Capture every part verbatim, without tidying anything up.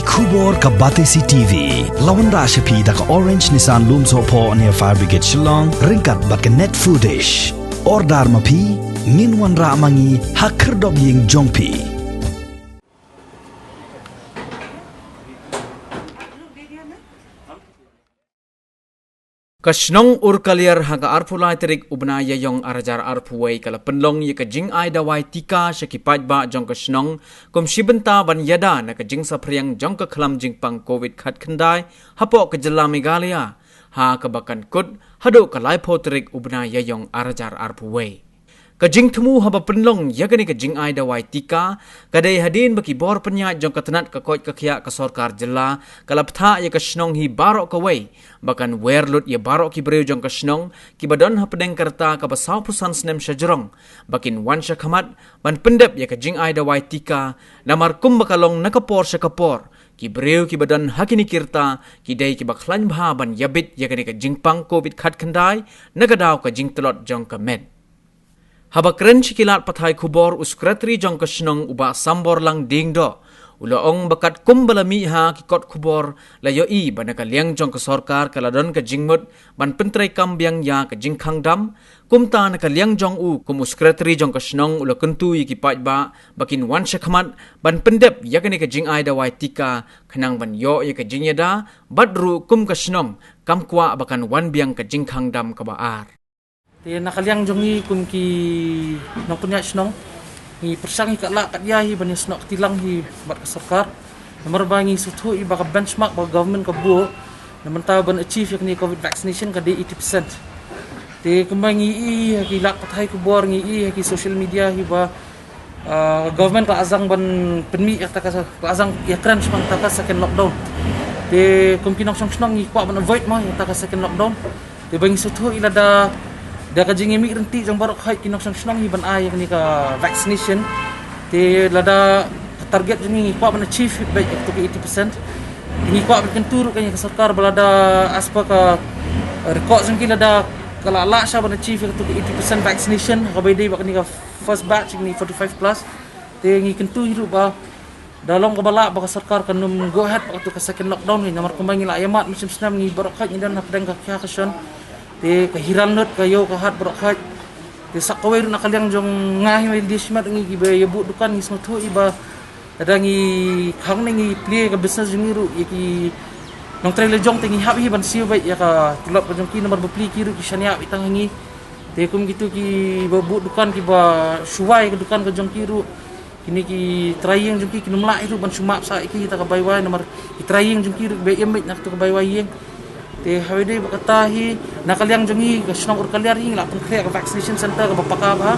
Khubor ka Batesi T V. La wanrah sha phi da ka Orange Nissan Lumsohphoh near Fire Brigade Shillong, ryngkat bad ka Net Foodish. Order ma phi, ngin wanrah ma ngi ha khyrdop ïing jong phi. Ka shnong Urkaliar ha ka arphew lai tarik u bnai Ïaïong arhajar arphew wei ka la pynlong ïa ka jingai dawai tika sha ki paidbah jong ka shnong, kum shi bynta ban ïada na ka jingsaphriang jong ka khlam jingpang covid khatkhyndai hapoh ka jylla Meghalaya, ha kaba kan kut haduh ka laiphew tarik u bnai Ïaïong arhajar arphew wei. Ka jingthmu haba pynlong ïa kane ka jingai dawai tika ka dei hadien ba ki bor pynïaid jong ka tnat ka koit ka khiah ka sorkar jylla ka la bthah ïa ka shnong hi baroh kawei ba kan wer lut ïa baroh ki briew jong ka shnong kiba don hapdeng ka rta kaba sawphew san snem shajrong ba kin wan shakhmat ban pyndep ïa ka jingai dawai tika, namar kumba ka long na ka por sha ka por, ki briew kiba don ha kine ki rta ki dei kiba khlaiñ bha ban ïabit ïa kane ka jingpang covid khatkhyndai na ka daw ka jingtlot jong ka met. Haba kren sha ki lad pathai khubor u Secretary jong ka shnong u Bah Samborlang Diengdoh u la ong ba katkum ba la mih ha ki kot khubor la ïohi ba na ka liang jong ka sorkar ka la don ka jingmut ban pyntreikam biang ïa ka jingkhang dam. Kumta na ka liang jong u kum u Secretary jong ka shnong u la kyntu ïa ki paidbah ba kin wan shakhmat ban pyndep ïa kane ka jingai dawai tika khnang ban ïoh ïa ka jingïada, bad ruh kum ka shnong kam kwah ba kan wan biang ka jingkhang dam kaba ar. Te na ka liang jong ngi kum ki nongpynïaid shnong, ngi pyrshang hi katba lah katba ïa hi ban ïasnoh kti lang hi bad ka sorkar. Namar ba ngi sngewthuh hi ba ka benchmark ba ka government ka buh na mynta ban achieve ïa kane ka covid vaccination ka dei eighty percent. Te kumba ngi i ha ki lad pathai khubor, ngi i ha ki social media hi ba, ah, government ka la zang ban pynmih ïa kata ka, ka la zang ïakren shaphang kata ka second lockdown. Te kum ki nongshong shnong ngi kwah ban avoid mo ïa kata ka second lockdown. Te ba ngi sngewthuh hi lada da ka jingïamih ryntih jong baroh khoit ki nongshong shnong hi ban ai ïa kane ka vaccination. Te lada ka target jong ngi ngi kwah ban achieve hi beit ïa katu ka eighty percent. Te ngi kwah ban kyntu ruh ka ïa ka sorkar ba lada as per ka record jong ki lada ka la lah sha ban achieve ïa katu ka eighty percent vaccination ha kaba ïadei bad kane ka first batch kine forty-five plus. Te ngi kyntu hi ruh ba da long kaba lah ba ka sorkar kan ym go ahead bad katu ka second lockdown hi, namar kumba ngi la ïa mad mynshem snem ngi baroh khoit ngi don hapdeng ka khia ka shon. Te ka hiran lut ka ïew ka hat baroh khoit. Te sa kawei ruh na ka liang jong nga hi ma i lade shimet ngi kiba ïa buh dukan ngi sngewthuh hi ba lada ngi khang ne ngi plie ka business jong ngi ruh ïa ki nongtrei la jong te ngi hap hi ban siew beit ïa ka tulop ka jong ki namar ba plie ki ruh ki shaniah beit tang ha ngi. Te kum kitu kiba buh dukan kiba shu wai ka dukan ka jong ki ruh, kine ki trai ïing jong ki kin ym lah hi ruh ban shu map sah ïa ki ïa kata ka bai wai namar ki trai ïing jong ki ruh kiba im beit na katu ka bai wai ïing. Te haba ïadei bad kata hi na ka liang jong ngi ka shnong Urkaliar hi ngi la pynkhreh ka vaccination center kaba paka bha.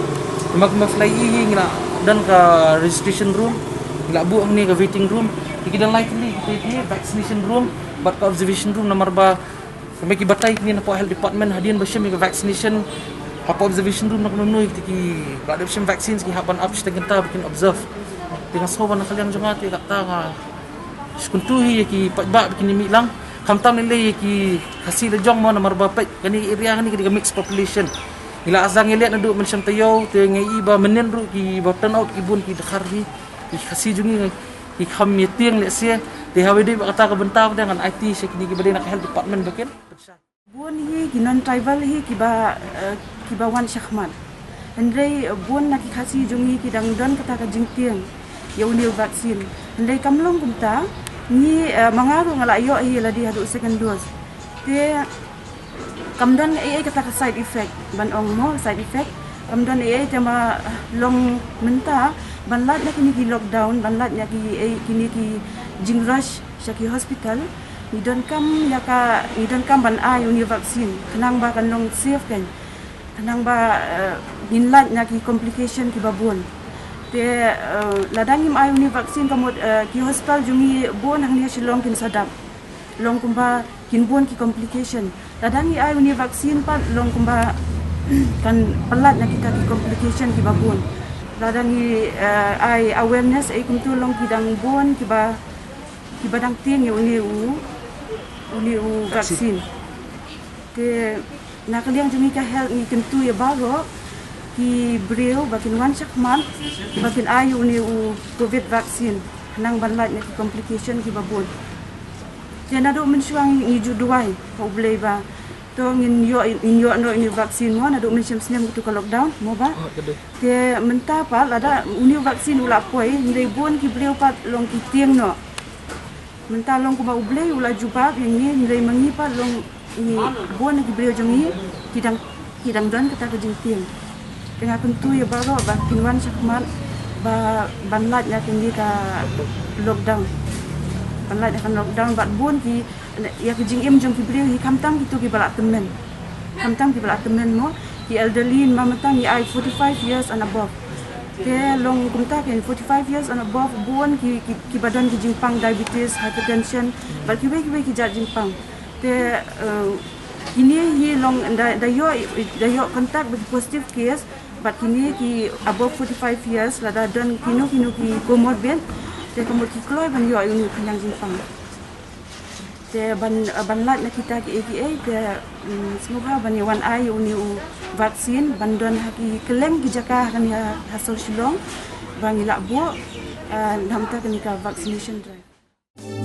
Namar kumba phi la ïohi hi ngi la don ka registration room, ngi la buh hangne ka waiting room. Te ki don lai tylli kita ki vaccination room bad ka observation room namar ba kumba ki batai kine na pdeng health department hadien ba shim ïa ka vaccination hapoh observation room na kano kano kita kiba la dep shim vaccine ki hap ban ap shiteng kynta ba kin observe. Te nga sngew ba na ka liang jong nga te kata nga sngewthuh hi ïa ki paidbah ba kin ïa mih lang. Khamtam lei lei ïa ki Khasi la jong mo namar ba peit kane ka area kane ka dei ka mixed population. Ngi la zang ïaleh naduh mynshem taïew te nga i ba mynnin ruh kiba turn out ki bun ki dkhar hi. Ki Khasi jong ngi ki kham ïa tieng lehse. Te haba ïadei bad kata ka bynta te ngan aiti sha kine kiba dei na ka health department ba kin. Bun hi ki non tribal hi kiba, eh, kiba wan shakhmat. Hynrei bun na ki Khasi jong ngi ki dang don kata ka jingtieng ïa une u vaccine. Hynrei kam long kumta, ngi, eh, ma nga ruh nga la ïoh hi lade haduh second dose. Te kam don ei ei kata ka side effect, ban ong mo side effect. Kam don ei ei te ma long mynta ban lait na kine ki lockdown, ban lait na ki ei kine ki jingrush sha ki hospital. Ngi donkam ïa ka, ngi donkam ban ai une u vaccine khnang ba kan long safe kan. Khnang ba, eh, ngin lait na ki complication kiba bun. Te, eh, lada ngim ai une u vaccine ka mut, eh, ki hospital jong ngi bun hangne Shillong kin sa dap. Long kumba kin bun ki complication. Lada ngi ai une u vaccine pat long kumba kan pyllait na kita ki complication kiba bun. Lada ngi, eh, ai awareness ei kumtu long ki dang bun kiba, kiba dang tieng ïa une u, une u vaccine. Te na ka liang jong ngi ka health ngi kyntu ïa baroh ki briew ba kin wan shakhmat ba kin ai ïa une u covid vaccine. Nang ban lait na ki complication kiba bun. Te naduh mynshuwa ngi ju duwai ha U Blei ba to ngin ïoh, ngin ïoh noh ïa une u vaccine mo, naduh mynshem snem kito ka lockdown mo ba. Te mynta pat lada une u vaccine u la poi, hynrei bun ki briew pat long ki tieng noh. Mynta long kumba U Blei u la jubab ïa ngi, hynrei ma ngi pat long ngi, bun ki briew jong ngi ki dang, ki dang don kata ka jingtieng. Te nga kyntu ïa baroh ba kin wan shakhmat ba ban lait na kane ka lockdown. Ban lait na ka lockdown bad bun ki, ïa ka jingim jong ki briew hi, khamtam kito kiba la tymmen. Khamtam kiba la tymmen mo, ki elderly, ma mynta ngi ai forty-five years and above. Te long kumta, ki forty-five years and above, bun ki, ki, kiba don ki jingpang diabetes, hypertension bad kiwei kiwei ki jait jingpang. Te, eh, kine hi long da, da ïoh, da ïoh contact with positive case, bad kine ki above forty-five years, lada don kino kino ki comorbid, te ka mut ki kloi ban ïoh ïa une u khñiang jingpang. Te ban, ban lait na kita kiei kiei, te, mm, sngewbha ban ïa wan ai ïa une u vaccine, ban don ha ki kylleng ki jaka ha kane ha, ha sor Shillong ba ngi lah buh, ah, na bynta kane ka vaccination drive.